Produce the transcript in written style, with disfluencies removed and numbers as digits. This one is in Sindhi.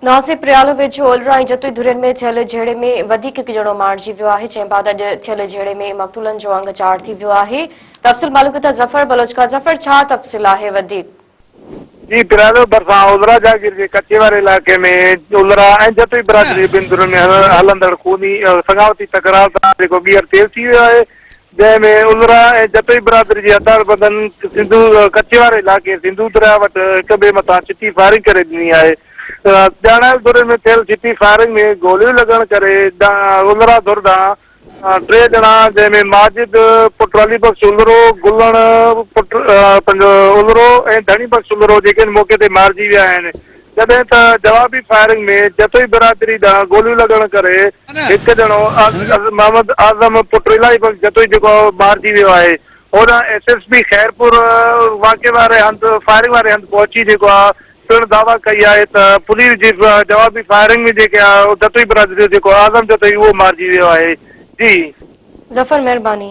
ناصر پريالو ويجهو الرا ۽ جتوئي ڌرين ۾ ٿيل جهيڙي ۾ وڌيڪ هڪ ڄڻو مارجي ويو آهي، جنهن بعد اڄ ٿيل جهيڙي ۾ مقتولن جو انگ چار ٿي ويو آهي. تفصيل معلوم ڪيون ٿا ظفر بلوچ کان، ظفر ڇا تفصيل آهي وڌيڪ؟ جي پريالو ڀرسان الرا جاگير جي ڪچي واري علائقي ۾ الرا ۽ جتوئي برادري جي ٻن ڌرين ۾ هلندڙ خوني سڱاوتي تڪرار تان جيڪو ٻيهر تيز ٿي ويو آهي جنهن ۾ الرا ۽ جتوئي برادري جي هٿياربندن سنڌو ڪچي واري علائقي سنڌو درياء وٽ هڪ ٻئي مٿان ڇتي فائرنگ ڪري ڏني آهي. ڄاڻايل ڌرين ۾ ٿيل ڇتي فائرنگ ۾ گوليون لڳڻ ڪري الرا ڌر ڏانهن ٽي ڄڻا جنهن ۾ ماجد پٽ علي بخش الرو، گلڻ پٽ پنهنجو الرو ۽ ڌڻي بخش الرو جيڪي ان موقعي تي مارجي ويا آهن. جڏهن ته جوابي فائرنگ ۾ جتوئي برادري ڏانهن گوليون لڳڻ ڪري هڪ ڄڻو محمد اعظم پٽ الاهي بخش جتوئي جيڪو مارجي ويو آهي. هوڏانهن ايس ايس پي خيرپور واقعي واري هنڌ فائرنگ واري هنڌ پهچي جيڪو آهي پڻ دعويٰ ڪئي آهي ته پوليس جي جوابي فائرنگ ۾ جيڪي آهي جتوئي برادري جو جيڪو اعظم جتوئي اهو مارجي ويو آهي. جي. ظفر مهرباني.